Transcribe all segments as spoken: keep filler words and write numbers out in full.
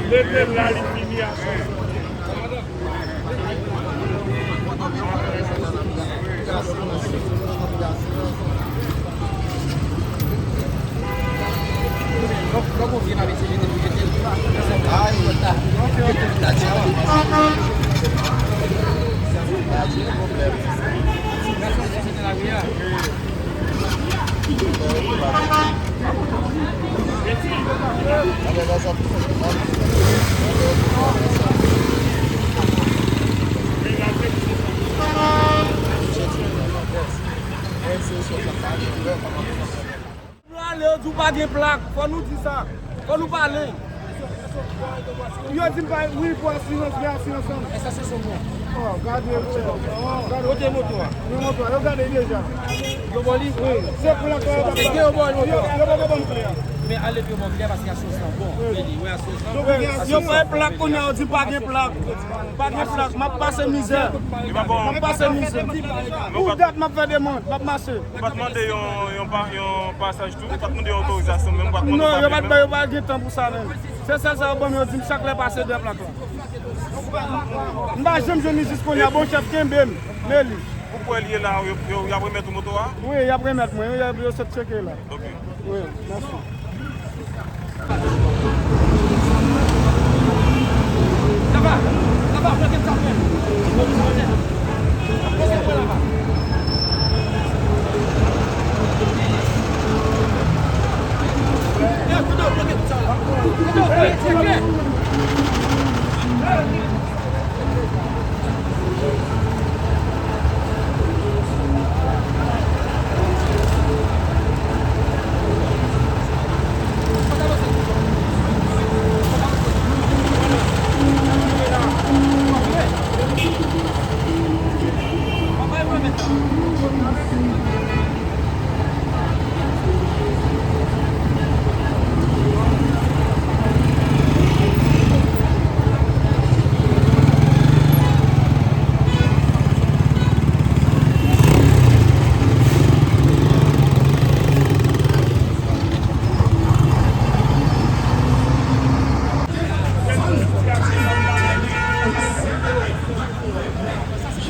Leve la, li fini a. Nou ale, yo di w pa gen plak. Fò nou di sa. Fò nou pale. Yo di m pa, wi, pou asirans, men asirans lan. Èske se bon? Oh, gade, gade. Kote moto a? Yo moto a, yo gade deja. Yo ba w li? Wi. Se plak la, yo pa ba m. Yo ba w li moto a? Yo, yo pa ba m klè a. Men ale pou yo ba w klè paske asirans lan bon. Wi. Vini, wè asirans lan. Donk, yo bay plak kounye a, yo di pa gen plak. Pa gen plak, m ap pase mizè. M ap pase mizè. Pou dat m ap fè demann, m ap mache. Ou pa t mande yon, yon pa, yon pasaj tou? Ou pa t mande yon otorizasyon menm? Ou pa t mande yon papye menm? Non, yo pa t ba, yo pa gen tan pou sa menm. Se sèl sa yo ban m, yo di m chak lè pase dèyè plak la. M pa janm jwenn li jis kounye a, bon chèf kenbe m, men li. Ou kwè li ye la, yo, yo, y ap remèt ou moto a? Wi, y ap remèt mwen, yo, yo sot tcheke la. Ok. Wi, mèsi.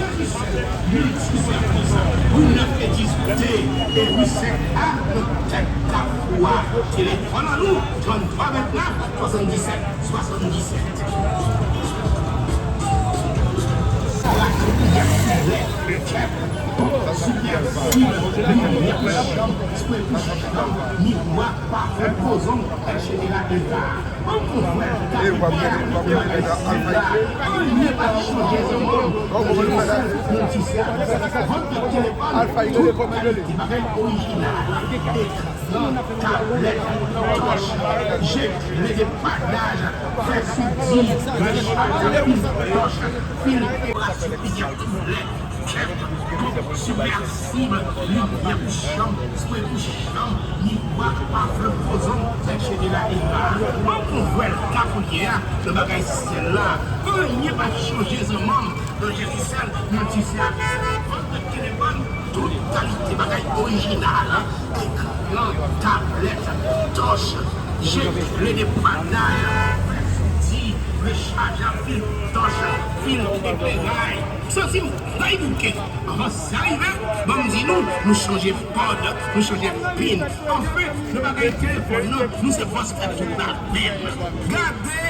Jezi sèl, miltisèvis, wi nèf e dis T e wi sèt A nan tèt Kafou a. Telefòn an nou, tranntwa ventnèf, swasanndisèt, swasanndisèt. Sa la, koulye a koulè, kèk, bon, sipèsib, limyè pou chanm, spre pou chanm, miwa, pafen, ozonj, etsetera, etsetera. Alfa, li rele kòman li rele? Tablèt, tòch, jete, depanaj, fè soudi, rechajab, tòch, fil, kèk, bon, sibmèsib, limyè pou chanm, spre pou chanm, miwa, pafen, ozonj, etsetera, etsetera. Ban m yon vwèl ka koulye a nan bagay syèl la. Anyen pa chanje zanmi m nan Jezi sèl miltisèvis. Vant de telefòn, tout kalite bagay orijinal, ekran, tablèt, tòch, jete, depanaj, fè soudi, rechajab, fil, tòch, fil, ekleray. Santi m bay bouke. Anvan sa rive, ban m di nou, nou chanje kòd, nou chanje pin. Anfen, nan bagay telefòn nan, nou se bòs nan tout bagay. Gade!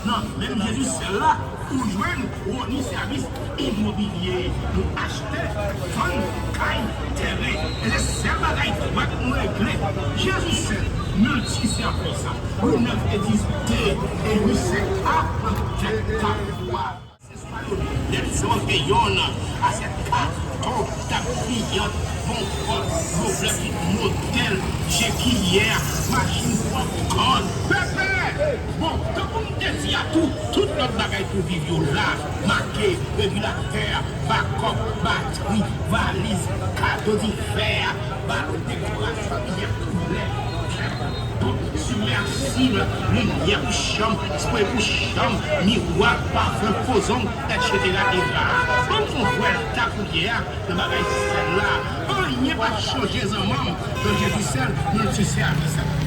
Nan menm Jezi sèl la, ou jwenn Roni Sèvis Imobilye. Nou achte, vann kay, tèren. E se sèl bagay dwat nou regle. Jezi sèl, miltisèvis. Rue nèf e dis T e rue sèt A nan tèt Kafou a. Akseswa yo nèt san vennde yonn, asyèt katon, tab kliyant, bonbòn, goblè tout modèl, je kiyè, machin pòpkòn. Pèpè! Bon, tankou m te di a tou, tout lòt bagay pou viv yo la, make, regilatè, bakòp, batri, valiz, kado difè, balon dekorasyon, limyè koulè, kèk, bon, sibmèsib, Limyè pou chanm, spre pou chanm, miwa, pafen, fo zong, etsetera. Ban m fè yon vwèl ta koulye a nan bagay sèl la. Anyen pa t chanje zanmanm, nan Jezi sèl nou t sèvi.